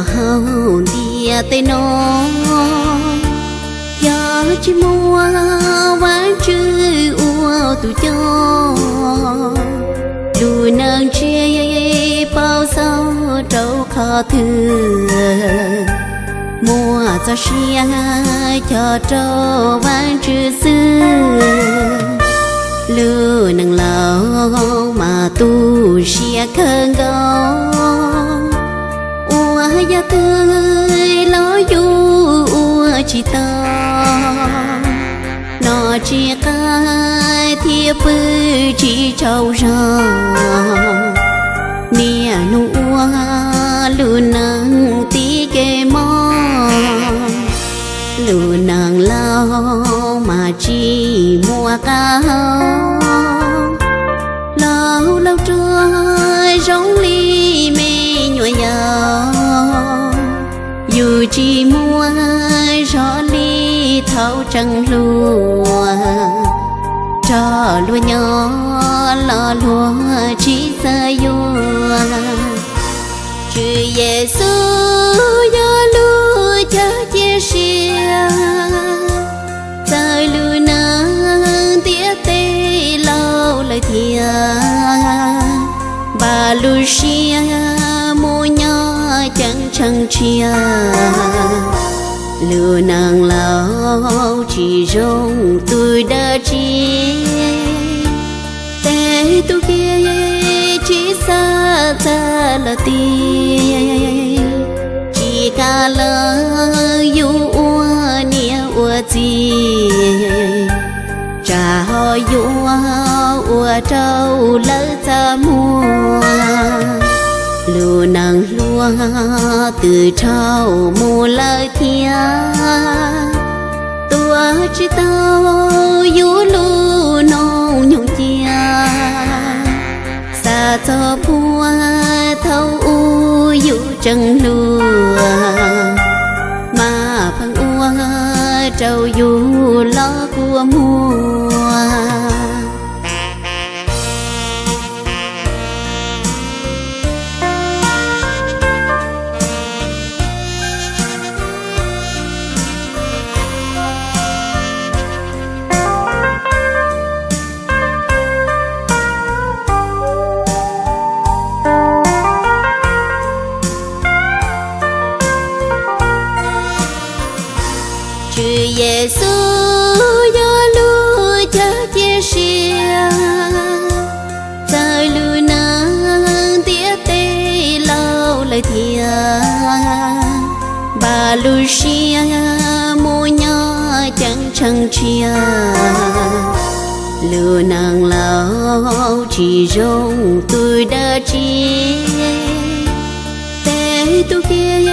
Hauv ntiaj teb no, yog tsis muaj Vajtswv ua tus coj, lub neej tsis paub xaus rau qhov twg, muaj txoj sia cog rau Vajtswv xwb. Lub neej laus mas tu siab kawg nkaus, ua yog twg los yus ua tsis tau, noj tsis qab thiab pw tsis tsaug zog. Niaj hnub ua lub neej tib kev mob, lub neej laus mas tsis muaj qab hau, laus laus ruam zoo li me nyuam yaus, yus tsis muaj zog li thaum tseem hluas, rog luag nyob los luag tsis xav yuav. Tswv Yexus yog lub caij cia siab, txawm lub neej ntiaj teb laus lawm thiab, npaj lub siab mus nyob ceeb tsheej tshiab. Lub neej laus tsis zoo tus dab tsi, tej tus kev tsis xav txawj los tig, tsis kam lees yus ua niam ua txiv, tsam ho yuav ua rau lawv txaj muag. Lub neej hluas twb dhau mus lawm thiab, tuav tsis tau yus lub noj nyoog cia, xav txog puag thaum ub yus tseem hluas, mas pheej ua rau yus los kua muag. Tswv Yexus yog lub caij cia siab, txawm lub neej ntiaj teb laus lawm thiab, npaj lub siab mus nyob ceeb tsheej tshiab. Lub neej laus tsis zoo tus dab tsi, tej tus kev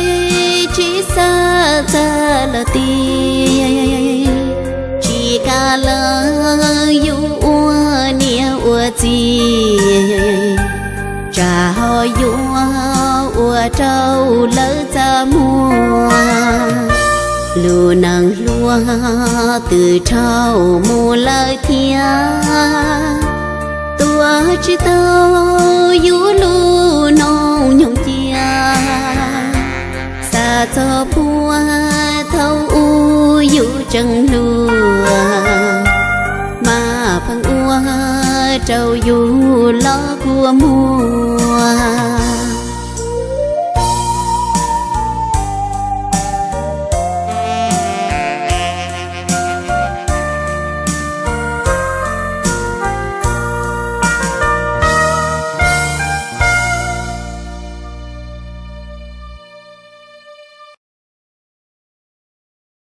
tsis xav txawj los tig, tsis kam lees yus ua niam ua txiv, tsam ho yuav ua rau lawv txaj muag. Lub neej hluas twb dhau mus lawm thiab, tuav tsis tau yus lub noj nyoog cia, xav txog puag thaum ub yus tseem hluas, mas pheej ua rau yus los kua muag.